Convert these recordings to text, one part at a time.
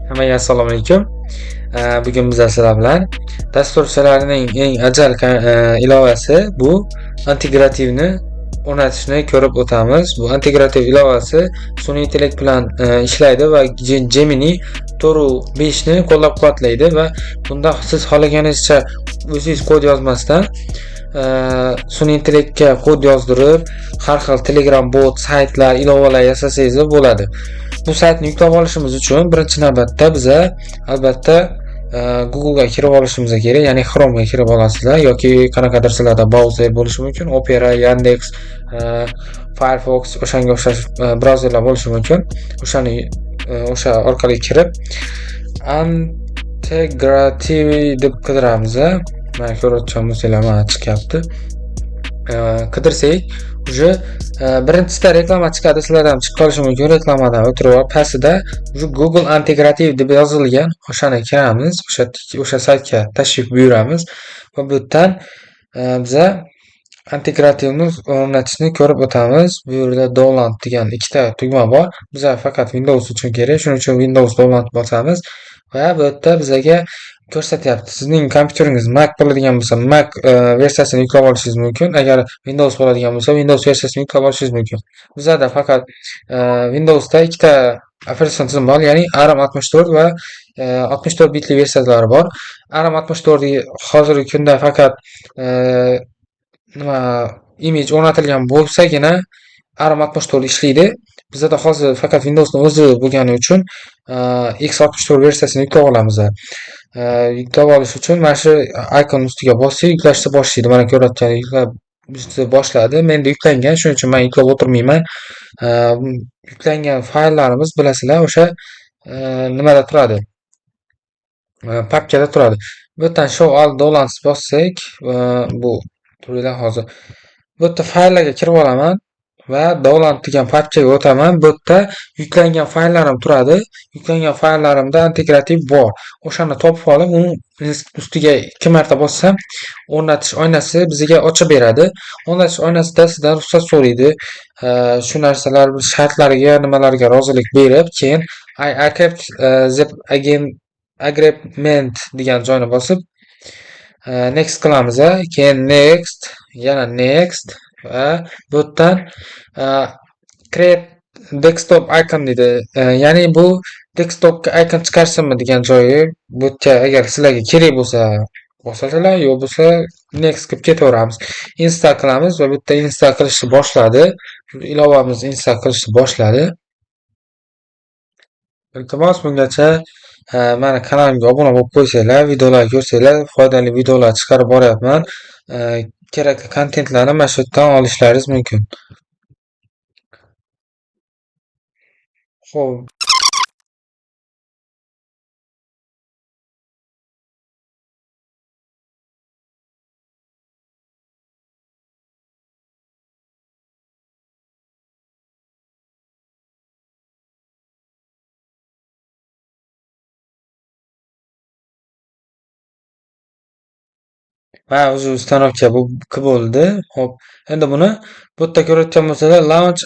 Hammaga assalomu alaykum. Bugun biz sizlar bilan dasturchilarning eng ajal ilovasi bu Antigrativni o'rnatishni ko'rib o'tamiz. Bu Antigrativ ilovasi sun'iy intellekt bilan ishlaydi va Gemini 4.5 ni qo'llab-quvvatlaydi va bunda siz xohlaganingizcha o'zingiz kod yozmasdan sun'iy intellektga kod yozdirib, har xil Telegram bot, saytlar, ilovalar yasasangiz bo'ladi. Bu saytni yuklab olishimiz uchun birinchi navbatda biza albatta Google'ga kirib olishimiz kerak, ya'ni Chrome'ga kirib olasizlar yoki qanaqadir sizlarda brauzer bo'lishi mumkin, Opera, Yandex, Firefox o'shanga o'xshash brauzerlar bo'lishi mumkin. O'shani o'sha orqali kirib Antigrativ deb qidiramiz. Mana ko'rayotgan bo'lsanglar, mana chiqyapti. Qidirsak, уже birinchisida reklama chiqadi, sizlardan ham chiqib qolishi mumkin. Reklamadan o'tirib olib, pastida уже Google Antigrativ deb yozilgan, o'shani kiramiz, o'sha saytga tashrif buyuramiz va bu yerdan biza Antigrativni o'rnatishni ko'rib o'tamiz. Bu yerda Download degan ikkita tugma bor. Biza faqat Windows uchun kerak, shuning uchun Windows Download bosamiz va bu yerda bizaga ko'rsatyapti. Sizning kompyuteringiz Mac bo'ladigan bo'lsa, Mac versiyasini yuklab olishingiz mumkin. Agar Windows bo'ladigan bo'lsa, Windows versiyasini yuklab olishingiz mumkin. Bizada faqat Windowsda ikkita operatsion tizim bor, ya'ni ARM64 va 64 bitli versiyalari bor. ARM64 hozirgi kunda faqat nima image o'rnatilgan bo'lsagina ARM64 ishlaydi. Bizada hozir faqat Windowsning o'zi bo'lgani uchun x64 versiyasini yuklab olamiz. Yuklab olish uchun mana shu icon ustiga bossak, yuklashni boshlaydi. Mana ko'rayotgan yuklab boshladi. Menda yuklangan, shuning uchun men yuklab o'tirmayman. Yuklangan fayllarimiz bilasizlar, o'sha nimada turadi? Papkada turadi. Bu yerdan show all downloads bossak, bu turinglar hozir. Bu yerda fayllarga kirib olaman va download degan papkaga o'taman. Bu yerda yuklangan fayllarim turadi. Yuklangan fayllarimda Antigrativ bor. O'shani topib olib, uni ustiga 2 marta bossam, o'rnatish oynasi bizga ochib beradi. O'rnatish oynasida sizdan ruxsat so'raydi. Shu narsalar shartlariga, nimalarga rozilik berib, keyin I accept the agreement degan joyni bosib, next qilamiz. Keyin next, yana next va bu yerdan create desktop icon deydi. Ya'ni bu desktopga icon chiqarsinmi degan joyi bu yerga agar sizlarga kerak bo'lsa bosasizlar, yo'q bo'lsa next qilib ketaveramiz. Install qilamiz va bu yerda install qilishni boshladi. Ilovamiz install qilishni boshladi. Iltimos, bungacha mani kanalimga obuna bo'lib qo'ysanglar, videolar ko'rsanglar, foydali videolar chiqarib boryapman. Kerakli kontentlarni mana shu yerdan olishlaringiz mumkin. Xo'p. Va o'zi установка bu bo'ldi. Xo'p, endi buni bu yerda ko'rayotgan bo'lsanglar, Launch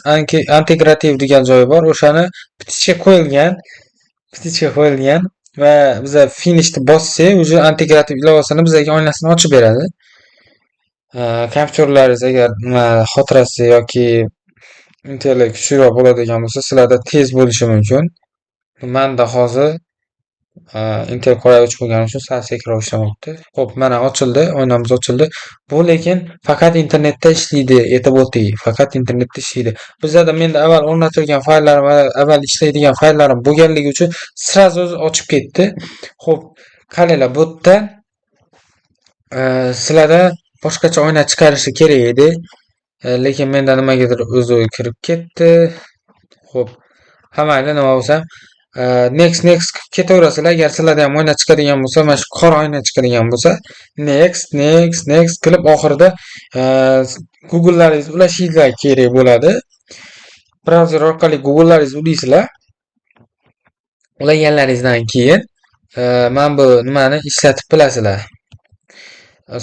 Antigrativ degan joyi bor. O'shani птичка qo'yilgan, птичка qo'yilgan va biza finishni bossak, уже Antigrativ ilovasini bizga oynasini ochib beradi. Kompyuterlaringiz agar nima xotirasi yoki Intel'i kuchliroq bo'ladigan bo'lsa, sizlarda tez bo'lishi mumkin. Menda hozir Intel Core i3 bo'lgani uchun sal sekinroq ishlamoqda. Xo'p, mana ochildi, oynamiz ochildi. Bu lekin faqat internetda ishlaydi, aytib o'tay, faqat internetda ishlaydi. Bizada menda avval o'rnatilgan fayllarim va avval ishlaydigan fayllarim bo'lganligi uchun сразу o'zi ochib ketdi. Xo'p, qaranglar, bu yerda sizlarda boshqacha oyna chiqarishi kerak edi. Lekin menda nimagadir o'zi kirib ketdi. Xo'p, ha mayli, nima bo'lsa ham next next qilib ketaverasizlar. Agar sizlarda ham oyna chiqadigan bo'lsa, mana shu qora oyna chiqadigan bo'lsa, next next next qilib oxirida Google'laringizni ulashinglar kerak bo'ladi. Brauzer orqali Google'laringizni ulaysizlar. Ulaganlaringizdan keyin mana bu nimani ishlatib bilasizlar.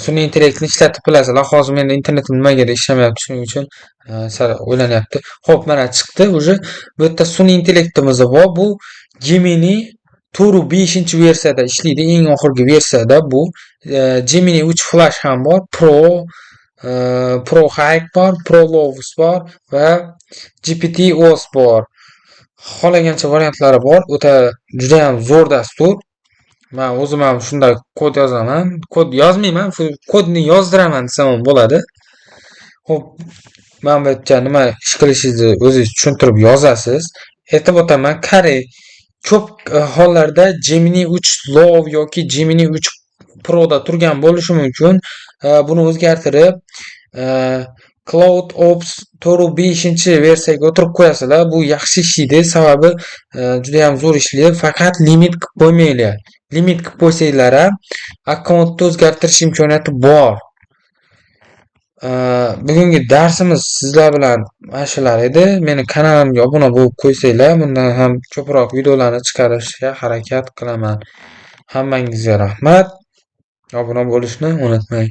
Sun'iy intellektni ishlatib bilasizlar. Hozir menda internetim nimagadir ishlamayapti, shuning uchun sal o'ylanyapti. Xo'p, mana chiqdi уже. Bu yerda sun'iy intellektimiz bor. Bu Gemini 4.5 versiyada ishlaydi. Eng oxirgi versiyada bu. Gemini 3 Flash ham bor, Pro, Pro High bor, Pro Low bor va GPT OS bor. Xohlagancha variantlari bor. O'ta juda ham zo'r dastur. Man o'zim ham shunda kod yozaman. Kod yozmayman, kodni yozdiraman desam ham bo'ladi. Xo'p, mana bu yerga nima ish qilishingizni o'zingiz tushuntirib yozasiz. Aytib o'taman, qarang, ko'p hollarda Gemini 3 Low yoki Gemini 3 Proda turgan bo'lishi mumkin. Buni o'zgartirib, Claude Opus 4.5 versiyaga o'tirib qo'yasizlar. Bu yaxshi ishlaydi, sababi juda ham zo'r ishlaydi. Faqat limit qilib qo'ymanglar. Limit qilib qo'ysanglar ham akkauntni o'zgartirish imkoniyati bor. Bugungi darsimiz sizlar bilan mana shular edi. Meni kanalimga obuna bo'lib qo'ysanglar, bundan ham ko'proq videolarni chiqarishga harakat qilaman. Hammangizga rahmat. Obuna bo'lishni unutmang.